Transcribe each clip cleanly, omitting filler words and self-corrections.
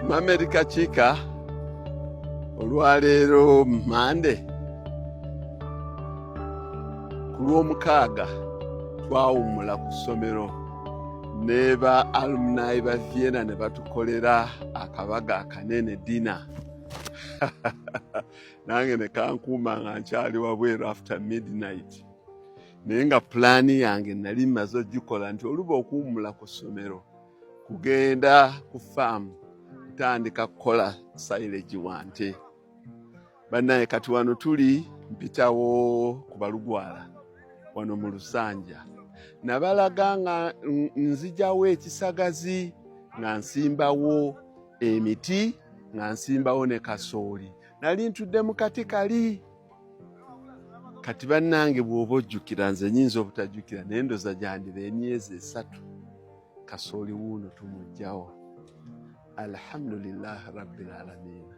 Mamerika Chika olwaleero Mande ku Lwomukaaga twawummula ku ssomero ne ba alumni ba Vienna ne batukolera akabaga akanene dina nange ne kankuuma nga nkyali wabweru after midnight, naye nga pulaani yange nali mmaze ogikola nti oluba okuwummula ku ssomero kugenda ku faamu kutandika kukola silage wante. Bannaye, kati wano tuli mpitawo ku Balugwala wano mu Lusanja. Nabalaga nga nzijawo ekisagazi, nga nsimbawo emiti, nga nsimbawo ne kasooli. Nali ntudde mu kati kali. Kati bannange, bw'oba ojjukira, nze nyinza obutajjukira, naye ndoza gyandiba emyezi 3. Kasooli wuuno tumugjawo, alhamdulillah rabbil alamina.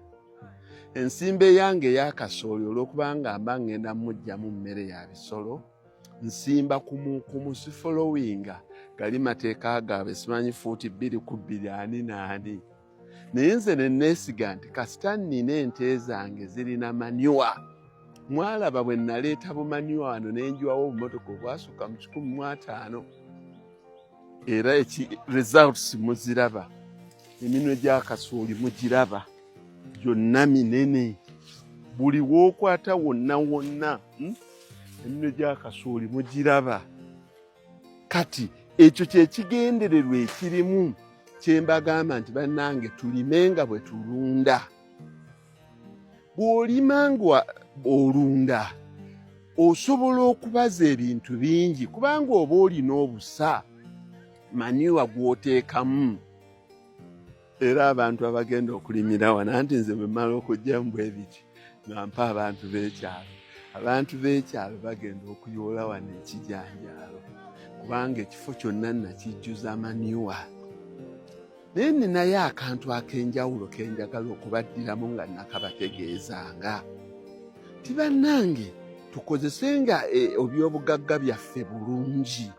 Ensimba eyange eyakasooli, olw'okubanga mba ngenda mugjamu mmere ya bisolo, nsimba kumukumu, sifollowinga gali mateeka gaabwe, simanyi fuuti 2 ku 2 ani naani. Naye nze ne neesiga nti kasita nnina ente zange zirina manure. Mwalaba bwe naleeta bumanure wano nenjiwawo obumotoka obwasukka mu 150, era eki results muziraba. Eminwe gya kasooli mugiraba gyonna minene, buli wookwata wonna wonna, Eminwe gya kasooli mugiraba. Kati ekyo kyekigendererwa ekirimu kyembagamba nti bannange, tulime nga bwe tulunda. Bw'olima nga olunda, osobola okubaza ebintu bingi, kubanga oba olina obusa manure gw'oteekamu. Era abantu abagenda okulimira wano, anti nze bwe mmala okugyamu bwe biti nga mpa abantu b'ekyalo. Abantu b'ekyalo bagenda okuyoola wano ekijanjaalo, kubanga ekifo kyonna nakijjuza manure. Naye ninayo akantu ak'enjawulo ke njagala okubaddiramu nga nakabategeezanga ti bannange, tukozesenga ebyobugagga byaffe bulungi.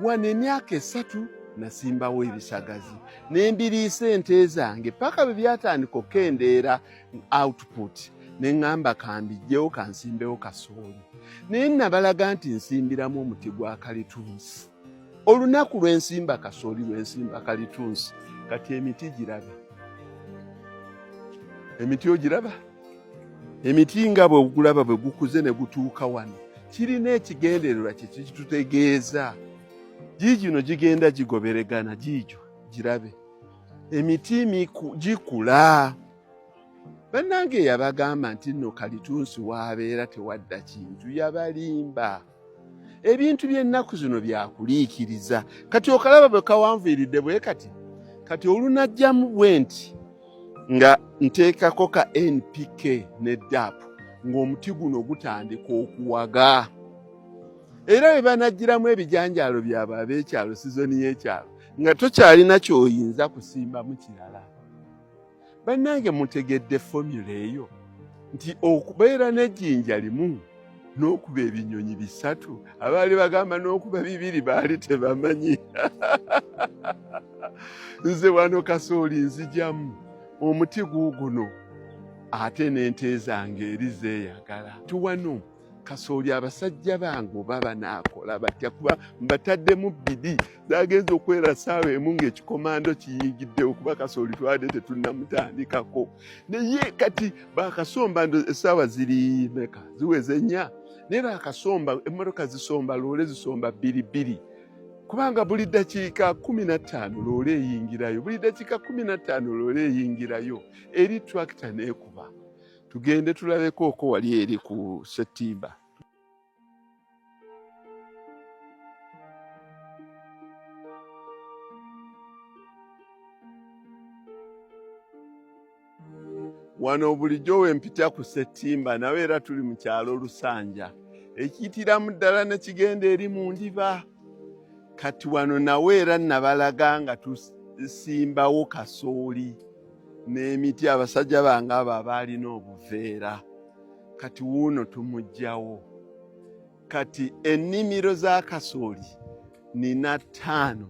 Wano emyaka 3 nasimbawo ebisagazi ne mbiriisa ente zange paka bwe byatandika okukendeera output, ne ŋŋamba kambijjewo kansimbewo kasooli. Naye nabalaga nti nsimbiramu omuti gwa kalitunsi. Olunaku lwensimba kasooli, lwensimba kalitunsi. Kati emiti girabe, emiti ogiraba, emiti nga bwe gulaba bwe gukuze ne gutuuka wano, kirina ekigendererwa kye kitutegeeza. Giigino gigenda gigoberegana, giigyo girabe, emiti gikula. Bannange, yabagamba nti nno kalitunsi waabeera tewadda kintu, yabalimba. Ebintu by'ennaku zino byakuliikiriza. Kati okalaba bwe kawanvuyiridde bwe kati. Kati olunajjamu bwe nti nga nteekako ka NPK ne DAP, ng'omuti guno gutandika okuwaga. Era bwe banagiramu ebijanjaalo byabwe ab'ekyalo, sizoni y'ekyalo nga tokyalina ky'oyinza kusimbamu kirala. Bannange, mutegedde formula eyo nti okubeera n'ejjinja limu n'okuba ebinyonyi bisatu? Abaali bagamba n'okuba bibiri baali tebamanyi. Nze wano kasooli nzijamu omuti guuguno, ate n'ente zange eri zeeyagala. Tuwano kasooli, abasajja bange oba banaakola batya, kuba mbataddemu bidi zagenza okwera saawa 1 ng'ekikomando kiyingiddewo, kuba kasooli twadde tetunnamutandikako. Naye kati bakasomba, essaawa ziri meka? Ziweze 4, naye bakasomba. Emmotoka zisomba, loole zisomba bbiri bbiri, kubanga buli dakiika 15 loole eyingirayo, buli dakiika 15 loole eyingirayo eri tractor neekuba. Tugende tulabeko oko wali eri ku Setimba. Wano bulijjo wempita ku Setimba, nawe era tuli mu kyalo Lusanja, ekiyitiramu ddala ne kigenda eri mu ndiba. Kati wano nawe era nabalaga nga tusimbawo kasooli n'emiti, abasajja bange abo abaalina obuveera. Kati wuuno tumuggyawo. Kati ennimiro za kasooli nina ttaano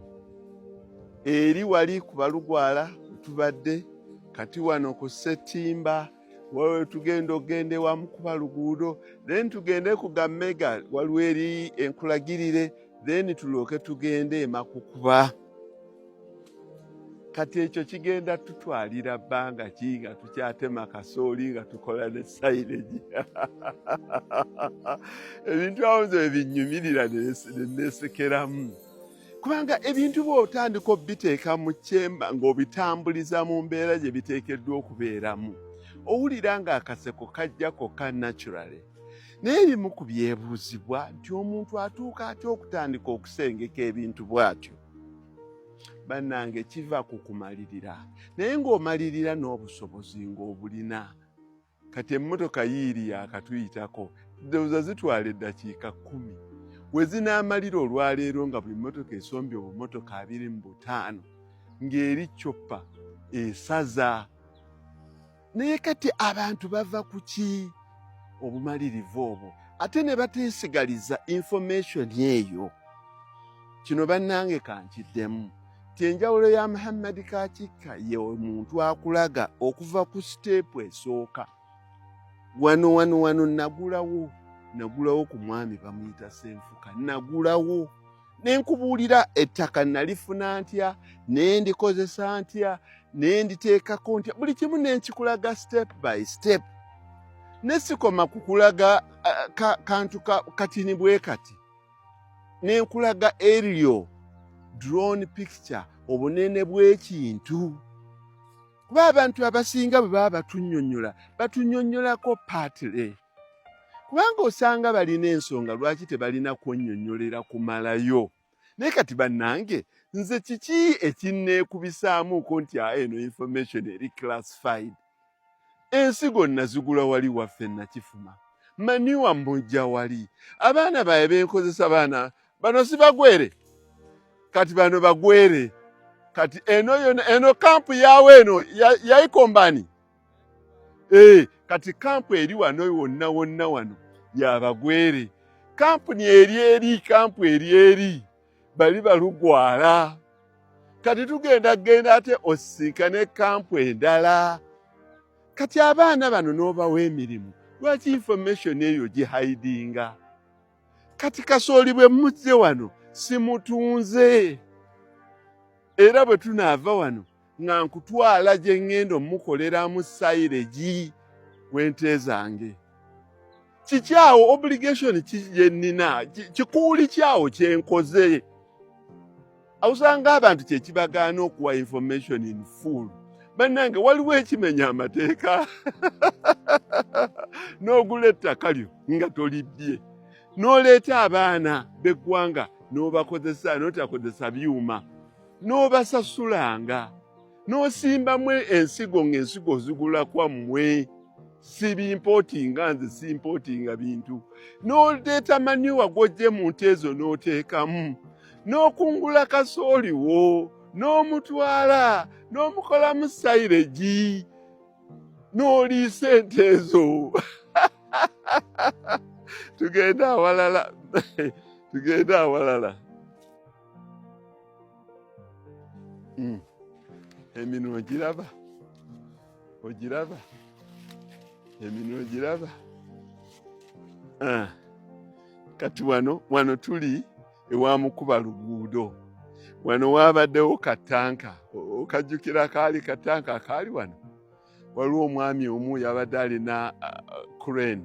eri wali ku Balugwala tubadde kati wano ku Ssetimba, waliwo tugenda okugenda ewa Mukuba Luguudo, then tugende ku Gamega, waliwo eri enkulagirire, then tulyoke tugende Emakukuba. Kati ekyo kigenda tutwalira bbanga ki nga tukyatema kasooli nga tukola ne silage? Ebintu awo nze binyumirira nenesekeramu, kubanga ebintu bw'otandika obiteeka mu kyemba ng'obitambuliza mu mbeera gye biteekeddwa okubeeramu, owulira ng'akaseko kajja kokka naturally. Naye ebimu ku byebuuzibwa nti omuntu atuuka atya okutandika okusengeka ebintu bw'atyo? Bannange, kiva ku kumalirira, naye ng'omalirira n'obusobozi ng'obulina. Kati emmotoka yiiri yakatuyitako, ndowooza zitwala eddakiika 10 we zinaamalira olwaleero, nga buli mmotoka esombye obumotoka 25 ng'eri chopper esaza. Naye kati abantu bava ku ki? Obumalirivu obwo, ate ne bateesigaliza information eyo. Kino bannange kankiddemu ti enjawulo ya Muhammadi Kakikka ye omuntu akulaga okuva ku step esooka. Wano wano wano nagulawo ku mwami bamuyita Senfuka, nagulawo nenkubuulira ettaka nalifuna ntya, nendikozesa ntya, nenditeekako ntya, buli kimu nenkikulaga step by step. Nesikoma kukulaga kantu katini bwe kati, nenkulaga aerial drone picture obunene bw'ekintu, kuba abantu abasinga bwe baba batunnyonnyola, batunnyonnyolako partly, kubanga osanga balina ensonga lwaki tebalina kunnyonnyolera kumalayo. Naye kati bannange, nze kiki ekinneekubisaamuuko nti eno information eri classified? Ensigo nazigula wali waffe nakifuma, manure mujja wali, abaana baye benkozesa, baana bano si bagwere? Kati bano bagwere. Kati eno yona eno kampu yawe eno yayikombani ya kati kampu eri wano wonna wonna wano yabagwere. Kampuni eri eri kampu eri eri bali balugwala. Kati tugenda genda ate osinkane kampu endala. Kati abaana bano n'obawa emirimu, lwaki information eyo gihidinga? Kati kasooli bwe muzze wano simutunze, era bwe tunaava wano nga nkutwala gye ŋŋenda omukoleramu silage w'ente zange. Kikyawo obligation ki gye nnina? Kikuuli kyawo kyenkoze? Awusanga abantu kyekibagaana okuwa information in full. Bannange, waliwo ekimenya amateeka n'ogula ettaka lyo nga tolibbye, n'oleeta abaana b'eggwanga n'obakozesa, n'otakozesa byuma, n'obasasulanga, n'osimbamu ensigo ng'ensigo zigula kwammwe, sibimportinga, nze simportinga bintu, n'oleeta manure gw'ojje mu nte ezo n'oteekamu, n'okungula kasooli wo n'omutwala n'omukolamu silage n'oliisa ente ezo. Tugende awalala, tugende awalala. Eminwe ogiraba, ogiraba eminwe, ogiraba. Ah. Kati wano wano tuli ewa Mukuba Luguudo. Wano wabaddewo katanka, okajjukira kaali katanka akaali wano? Waliwo omwami omu yabadde alina crane,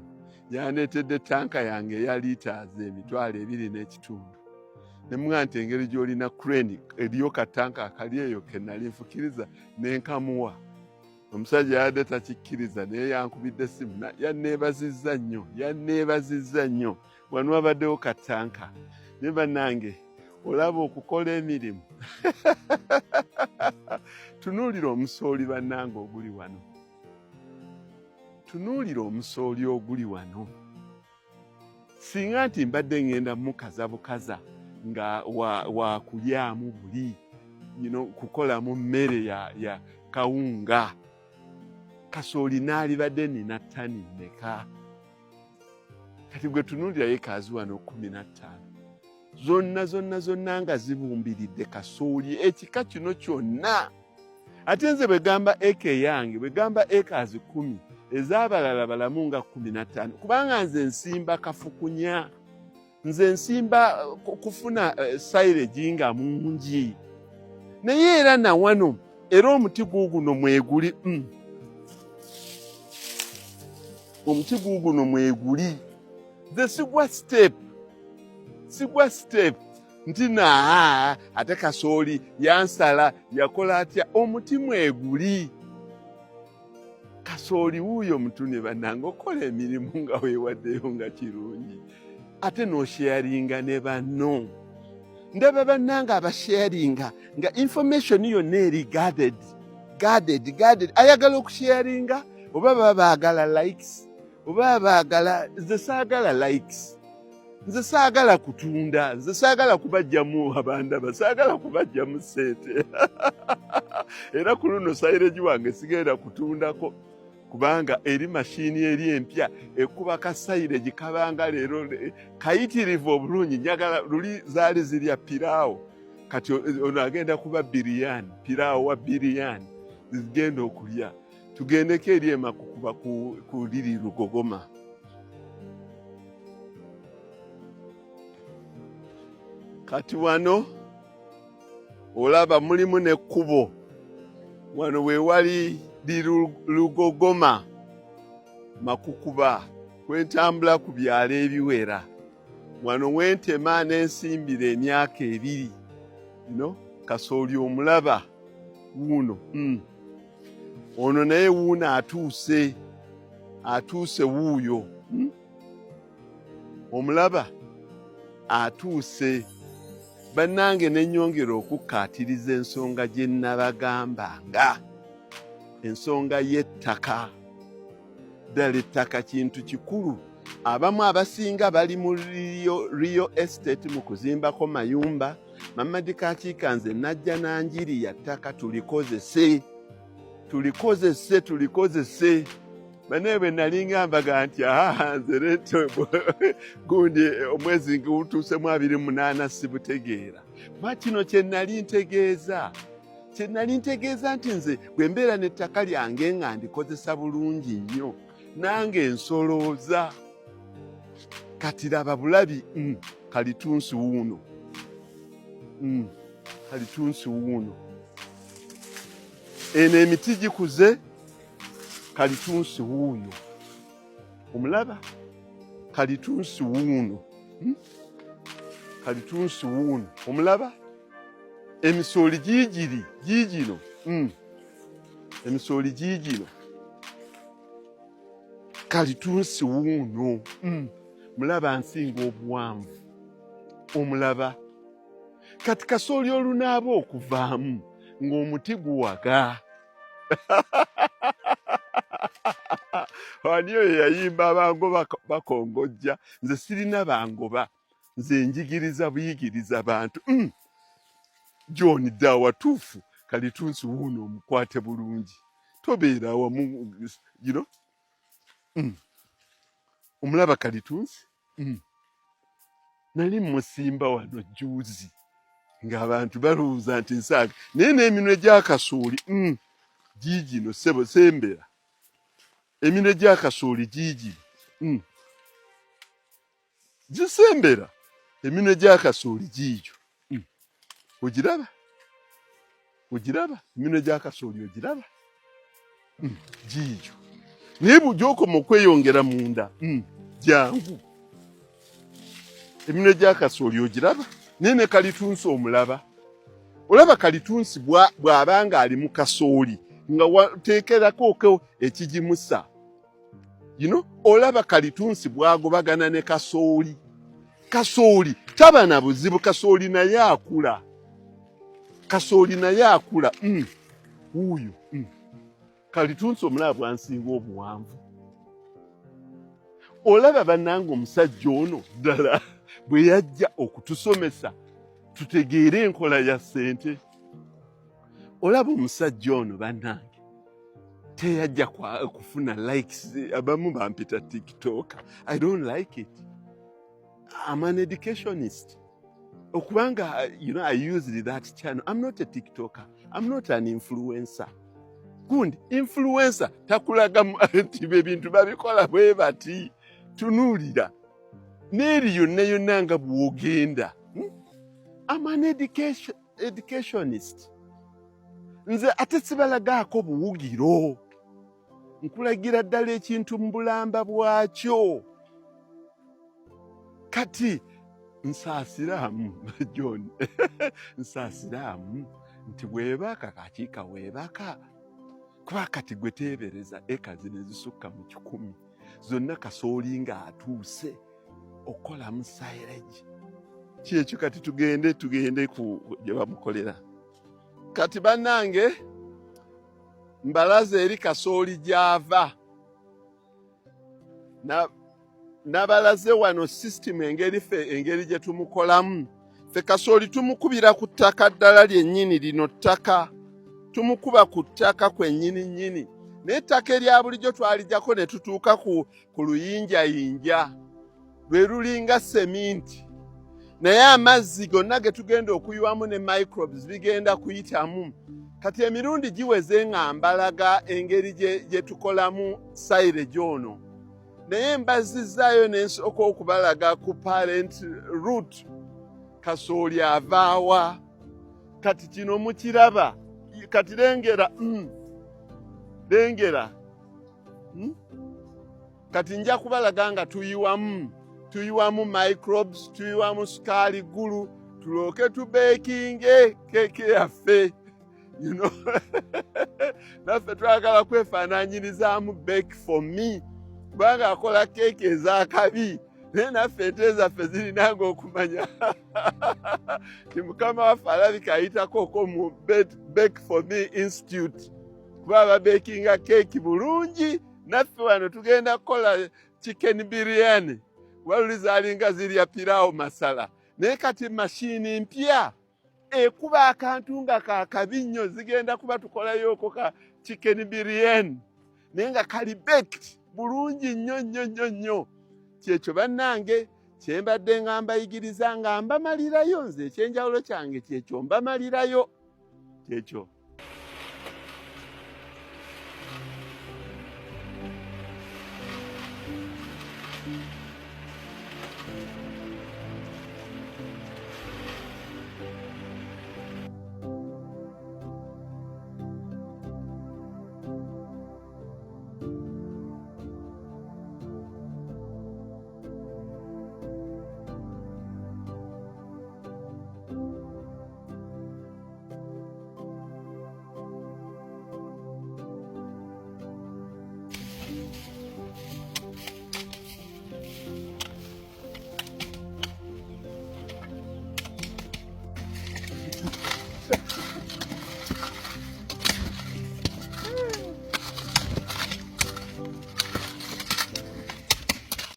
yandeetedde tanka yange eya litres 25,000. Nemuga nti engeri gy'olina crane, eriyo katanka akali eyo ke nali nfukiriza, nenkamuwa. Omusajja yabadde takikkiriza, naye yankubidde essimu, yanneebazizza nnyo, yanneebazizza nnyo. Wano wabaddewo katanka. Naye bannange, olaba okukola emirimu. Tunuulira omusooli bannange oguli wano, tunuulira omusooli oguli wano. Singa nti mbadde ŋŋenda mukaza bukaza nga wa kulyamu buli kukolamu mmere ya kawunga, kasooli naalibadde nina ttani mmeka? Kati gwe tunuulira yekaazi wano 15 zonna zonna zonna nga zibumbiridde kasooli ekika kino kyonna. Ate nze bwe gamba eka eyange, bwe gamba ekaazi 10, ez'abalala balamu nga 15, kubanga nze nsimba kafukunya, nze nsimba kufuna silage nga mungi. Naye era na wano era omuti guuguno mweguli, Omuti guuguno mweguli. Nze sigwa step, sigwa step nti naa ate kasooli yansala yakola atya, omuti mweguli. Kasooli wuuyo mutune bannange, okola emirimu nga weewaddeyo nga kirungi, ate n'osharinga ne banno. Ndaba bannange abasharinga nga information yonna eri guarded, guarded, guarded. Ayagala okusharinga oba baba baagala likes oba baagala, nze saagala likes, nze saagala kutunda, nze saagala kubajjamu abandaba, saagala kubajjamu ssente. Era ku luno silage wange sigenda kutundako, kubanga eri mashini eri empya ekuba ka silage kabanga leero kayitirivu obulungi. Njagala luli zaali zirya piraawo, kati ono agenda kuba biriyani, piraawo wa biriyani zigenda okulya. Tugendeko eri emakukuba ku liri Lugogoma. Kati wano olaba mulimu n'ekkubo, wano we wali Lugogoma Makukuba, kwentambula ku byalo ebiwera. Wano wentema n'ensimbira emyaka 2, no kasooli omulaba wuuno. Ono naye wuuno atuuse, atuuse wuuyo. Omulaba atuuse. Bannange ne nnyongera okukkaatiriza ensonga gye nnabagambanga, ensonga y'ettaka. Ddala ettaka kintu kikulu. Abamu abasinga bali mu real estate mu kuzimbako mayumba. Mamadi Kakiika nze najja na njiri ya ttaka, tulikozese, tulikozese, tulikozese. Banaye bwe nalinga mbaga nti aha nze leto gundi omwezi gutuusemu 28 sibutegeera. Kuba kino kye nali ntegeeza, kye nali ntegeeza nti nze bwe mbeera n'ettaka lyange nga ndikozesa bulungi nnyo, nange nsolooza. Kati laba bulabi, kalitunsi wuuno, kalitunsi wuuno, eno emiti gikuze, kalitunsi wuuyo, omulaba kalitunsi wuuno, Kalitunsi wuuno, omulaba emisooli giigiri giigino, Emisooli giigino, kalitunsi wuuno, Mulaba nsinga obuwanvu, omulaba. Kati kasooli olunaaba okuvaamu ng'omuti guwaga. Ani oyo yayimba abangoba bakongojja? Nze sirina bangoba, nze njigiriza buyigiriza bantu. John dda watuufu, kalitunsi wuuno omukwate bulungi, tobeera wamu, you know? Omulaba kalitunsi? Nali musimba wano juzi ng'abantu balowooza nti nsaaga, naye n'eminwe gy'akasooli, giigino ssebo, sembera. Eminwe gy'akasooli giigino, Gisembera eminwe gy'akasooli giigyo. Ogiraba? Ogiraba? Eminwe gy'akasooli ogiraba? Giigyo. Naye gy'okoma okweyongera munda, jangu. Eminwe gy'akasooli ogiraba? Naye ne kalitunsi omulaba. Olaba kalitunsi bw'aba ng'ali mu kasooli nga wateekerako ekigimusa. You know, olaba kalitunsi bw'agobagana ne kasooli. Kasooli taba na buzibu, kasooli naye akula. Kasooli naye akula. Wuuyo. Kalitunsi omulaba bw'ansinga obuwanvu. Olaba bannange omusajja ono ddala bwe yajja okutusomesa tutegeere enkola ya ssente. Olaba omusajja ono bannange Teyajja kufuna likes. Abamu bampita TikTok. I don't like it. I'm an educationist. Okubanga I used that channel. I'm not a TikToker, I'm not an influencer. Gundi influencer takulaga nti ebintu babikola bwe bati. Tunuulira n'eri yonna yonna nga bw'ogenda, I'm an educationist. Nze ate sibalagaako buwugiro, nkulagira ddala ekintu mu bulamba bwakyo. Kati nsaasiraamu John, nsaasiraamu nti bwebaka kakiika weebaka, kuba kati gwe teebereza eka zino ezisukka mu 100 zonna kasooli ng'atuuse okukolamu silage. Kyekyo. Kati tugende ku gye bamukolera. Kati bannange, mbalaze eri kasooli gy'ava. Nabalaze wano system, engeri ffe engeri gye tumukolamu. Ffe kasooli tumukubira ku ttaka ddala lyennyini. Lino ttaka, tumukuba ku ttaka kwennyini nnyini, naye ettaka erya bulijjo twalijjako ne tutuuka ku luyinjayinja lwe lulinga seminti, naye amazzi gonna ge tugenda okuyiwamu ne microbes bigenda kuyitamu. Kati emirundi giweze nga mbalaga engeri gye tukolamu silage ono, naye mbazizaayo n'ensooka okubalaga ku parent root, kasooli avaawa. Kati kino mukiraba. Kati lengera, lengera, Kati nja kubalaga nga tuyiwamu microbes, tuyiwamu sukaali gulu, tulooke tubeekinge keeke yaffe. Naffe twagala kwefaananyirizaamu Bake for Me, kubanga akola keeke ez'akabi, naye naffe ente zaffe zirinanga okumanya ti mukama waffe alabika ayitako mu Bake for Me Institute, kuba babekinga keeki bulungi. Naffe wano tugenda kukola chicken biryani, waluli zalinga zirya pilawo masala, naye kati mashini mpya ekuba akantu nga kakabi nnyo. Zigenda kuba tukolayoko ka chicken biryani, naye nga kali baked bulungi nnyo nnyo nnyo nnyo. Kyekyo bannange kyembadde nga mbayigiriza, nga mbamalirayo. Nze ekyenjawulo kyange kyekyo, mbamalirayo. Kyekyo.